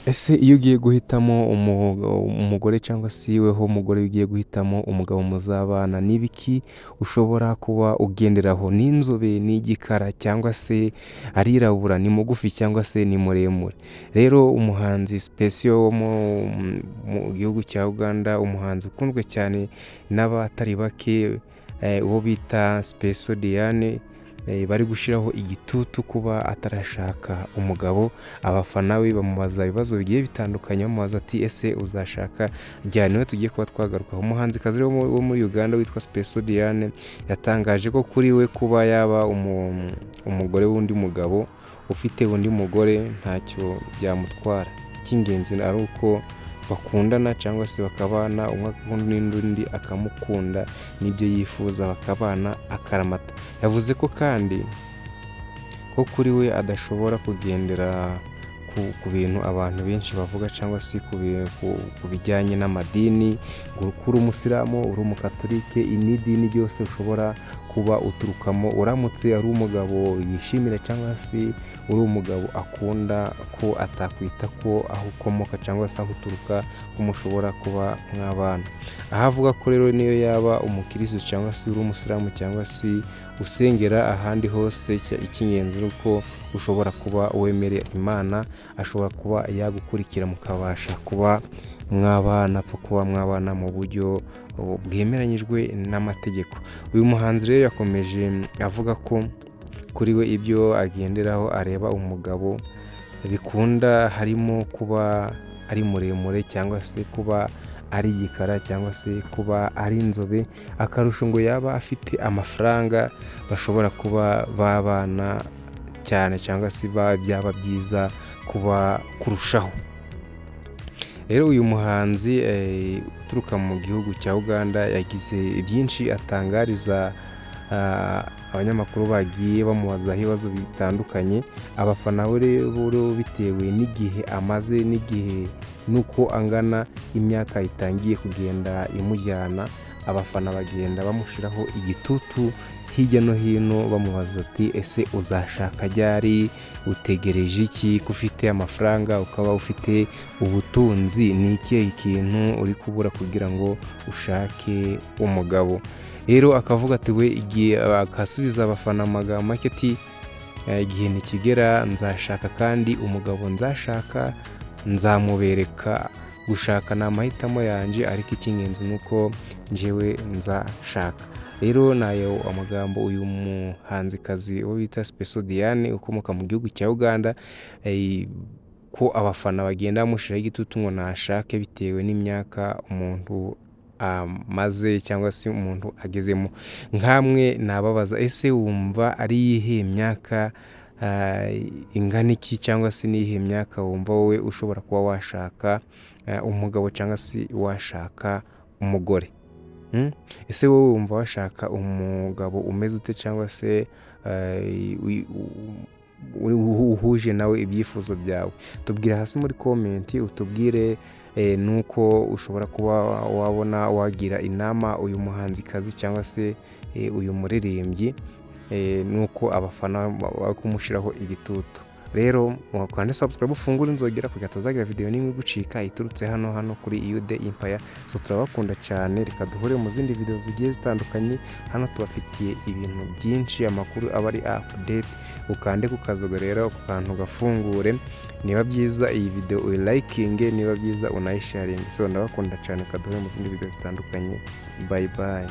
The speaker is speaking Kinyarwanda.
Ese iyo ugiye guhitamo umugore cyangwa se weho umugore ugiye guhitamo umugabo muzabana, ni ibiki ushobora kuba ugenderaho? Ni inzobe, ni igikara cyangwa se arirabura, ni mugufi cyangwa se ni muremure? Rero umuhanzi Special wo mu gihugu cya Uganda, umuhanzi ukunzwe cyane n'abatari bake, uwo bita Special Diane, bari gushyiraho igitutu kuba atarashaka umugabo. Abafana be bamubaza ibibazo bigiye bitandukanye, bamubaza ati: "Ese uzashaka ryari?" Niwe tugiye kuba twagarukaho. Umuhanzikazi wo muri Uganda witwa Special Diane yatangaje ko kuri we kuba yaba umugore w'undi mugabo ufite undi mugore ntacyo byamutwara, icy'ingenzi ari uko bakundana cyangwa se bakabana, umwe akunda undi akamukunda n'ibyo yifuza, bakabana akaramata. Yavuze ko kandi ko kuri we adashobora kugendera ku bintu abantu benshi bavuga cyangwa se ku bijyanye n'amadini, ngo uko uri umusilamu, uri umukatolike, n'idini ryose ushobora kuba uturukamo, uramutse ari umugabo yishimira cyangwa se uri umugabo akunda, ko atakwita ko aho ukomoka cyangwa se aho uturuka ko mushobora kuba mwabana. Aho avuga ko rero niyo yaba umukirisitu cyangwa se uri umusilamu cyangwa se usengera ahandi hose, icy'ingenzi ni uko ushobora kuba wemerera Imana, ashobora kuba yagukurikira mukabasha kuba mwabana, apfa kuba mwabana mu buryo bwemeranyijwe n'amategeko. Uyu muhanzi rero yakomeje avuga ko kuri we ibyo agenderaho areba umugabo bikunda harimo kuba ari muremure cyangwa se kuba ari igikara cyangwa se kuba ari inzobe, akarusho ngo yaba afite amafaranga bashobora kuba babana cyane cyangwa se byaba byiza kuba kurushaho. Rero uyu muhanzi uturuka mu gihugu cya Uganda yagize byinshi atangariza abanyamakuru bagiye bamubazaho ibibazo bitandukanye. Abafana be rero, bitewe n'igihe amaze n'igihe n'uko angana, imyaka itangiye kugenda imujyana, abafana bagenda bamushyiraho igitutu hirya no hino, bamubaza ati: "Ese uzashaka ryari? Utegereje iki ko ufite amafaranga, ukaba ufite ubutunzi? Ni ikihe kintu uri kubura kugira ngo ushake umugabo?" Rero akavuga ati we igihe, akasubiza abafana amagambo make ati: "Igihe nikigera nzashaka, kandi umugabo nzashaka nzamubereka. Gushaka ni amahitamo yanjye, ariko icy'ingenzi ni uko njyewe nzashaka." Rero nayo amagambo uyu muhanzikazi uwo bita Special Diane ukomoka mu gihugu cya Uganda, ko abafana bagenda bamushyiraho igitutu ngo nashake bitewe n'imyaka umuntu amaze cyangwa se umuntu agezemo. Nkamwe nababaza: ese wumva ari iyihe myaka ingana iki, cyangwa se n'iyihe myaka wumva wowe ushobora kuba washaka umugabo cyangwa se washaka umugore? Ese wowe wumva washaka umugabo umeze ute, cyangwa se uhuje nawe ibyifuzo byawe? Tubwire hasi muri comment, utubwire nuko ushobora kuba wabona wagira inama uyu muhanzikazi cyangwa se uyu muririmbyi, nuko abafana bari kumushyiraho igitutu. Rero wakanda subscribe, ufungure inzogera kugira hatazagira video n'imwe igucika iturutse hano kuri Yude Empire. So turabakunda cyane, reka duhure mu zindi video zigiye zitandukanye. Hano tubafitiye ibintu byinshi, amakuru aba ari update. Ukande ku kazoga rero, ku kantu gafungure. Niba byiza iyi video uyilayikinge, niba byiza unayisharinge. So ndabakunda cyane, reka duhure mu zindi video zitandukanye. Bye bye.